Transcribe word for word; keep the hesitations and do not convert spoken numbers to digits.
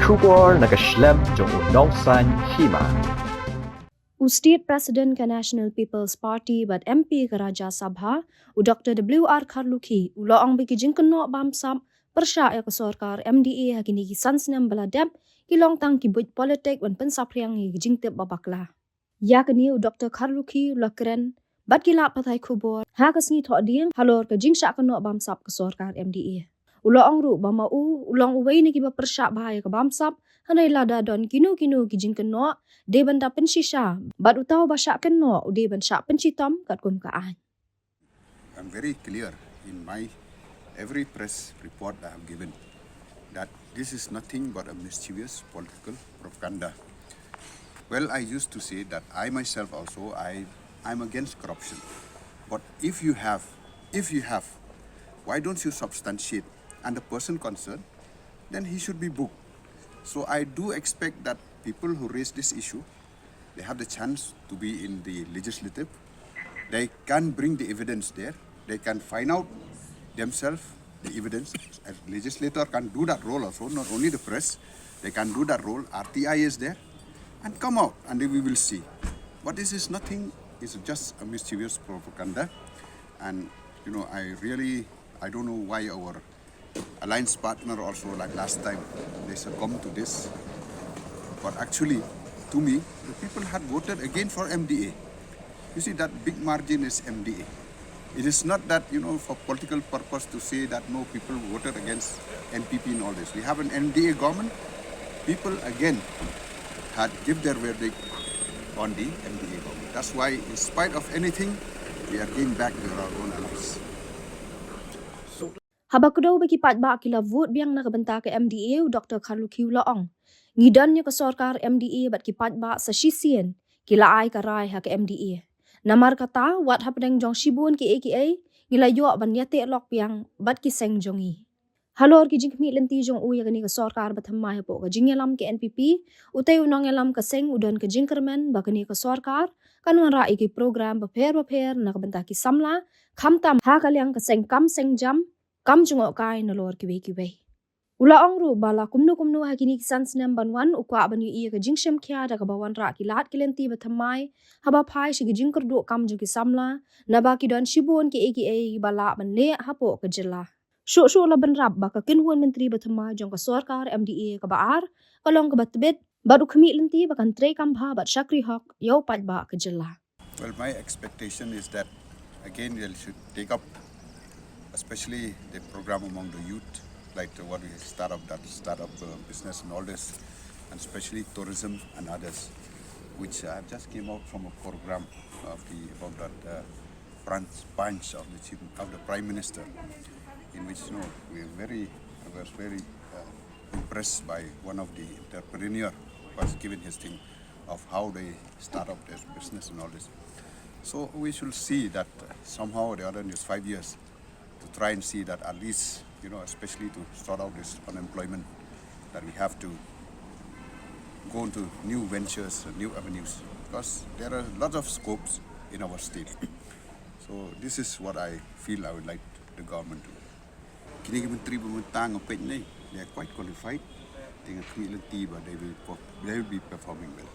Khubor na ka shlem jong u Nongsaiñ Hima. U State President ka National People's Party bad M P ka Rajya Sabha, u Doctor W R Kharlukhi, u la ong ba ki jingkynnoh bamsap pyrshah ïa ka sorkar M D A ha kine ki san snem ba la dep, ki long tang ki buit politik ban pynsaphriang ïa ki jingtip ba bakla. Ïa kane u Doctor Kharlukhi u la kren bad ki lad pathai khubor ha ka sngi Thohdieng halor ka jingshah kynnoh bamsap ka sorkar M D A. U la ong ruh ba ma u, u long uwei na kiba pyrshah bha ïa ka bamsap, hynrei lada don kino kino ki jingkynnoh, dei ban da pynshisha, bad uta uba shah kynnoh, u dei ban shah pynshitom katkum ka aiñ. I'm very clear in my every press report I have given that this is nothing but a mischievous political propaganda. Well, I used to say that I myself also, I, I'm against corruption. But if you have, if you have, why don't you substantiate? And the person concerned, then he should be booked. So I do expect that people who raise this issue, they have the chance to be in the legislative. They can bring the evidence there. They can find out themselves the evidence. A legislator can do that role also, not only the press. They can do that role. R T I is there. And come out, and then we will see. But this is nothing. It's just a mischievous propaganda. And, you know, I really, I don't know why our alliance partner also, like last time, they succumb to this. But actually, to me, the people had voted again for M D A. You see, that big margin is M D A. It is not that, you know, for political purpose to say that no, people voted against N P P and all this. We have an M D A government. People again had give their verdict on the M D A government. That's why, in spite of anything, we are going back to our own allies. Haba kdew ba ki paidbah ki la vote biang na ka bynta ka M D A, u Doctor Kharlukhi u la ong, ngi don ïa ka sorkar M D A bad ki paidbah sa shisien ki la ai ka rai ha ka M D A. Namar kata, wat hapdeng jong shibun kiei kiei, ngi la ïoh ban ïateh lok biang bad ki seng jong ngi. Halor ki jingkhmih lynti jong u ïa kane ka sorkar ba thymmai hapoh ka jingïalam ka N P P, utei u nongïalam ka seng u don ka jingkyrmen ba kane ka sorkar kan wanrah ïa ki program bapher bapher na ka bynta ki samla, khamtam ha ka liang ka seng kam seng jam, kam jngohkai nalor kiwei kiwei. U la ong ruh ba la kumno kumno ha kine ki san snem ban wan u kwah ban ïohi ïa ka jingshim khia da kaba wanrah ki lad ki lynti ba thymmai, haba phai sha ki jingkyrduh kam jong ki samla, naba ki don shibun kiei kiei ba lah ban leh hapoh ka jylla. Shuh shuh la bynrap ba ka kynhun myntri ba thymmai jong ka sorkar M D A kaba ar ka long kaba tbit, bad u khmih lynti ba kan trei kam bha bad shakri hok ïa u paidbah ka jylla. Well, my expectation is that again they should take up, especially the program among the youth, like the, what we start up, that startup uh, business and all this, and especially tourism and others, which I just came out from a program of the about that uh, branch bunch of the chief of the prime minister, in which you know we are very, I was very uh, impressed by one of the entrepreneur who was given his thing of how they start up their business and all this. So we should see that uh, somehow or the other in these five years to try and see that at least, you know, especially to sort out this unemployment, that we have to go into new ventures, uh, new avenues, because there are lots of scopes in our state. So this is what I feel I would like the government to. Kine ki myntri ba mynta nga peit ne, they are quite qualified. Te nga khmih lynti ba they will, they will be performing well.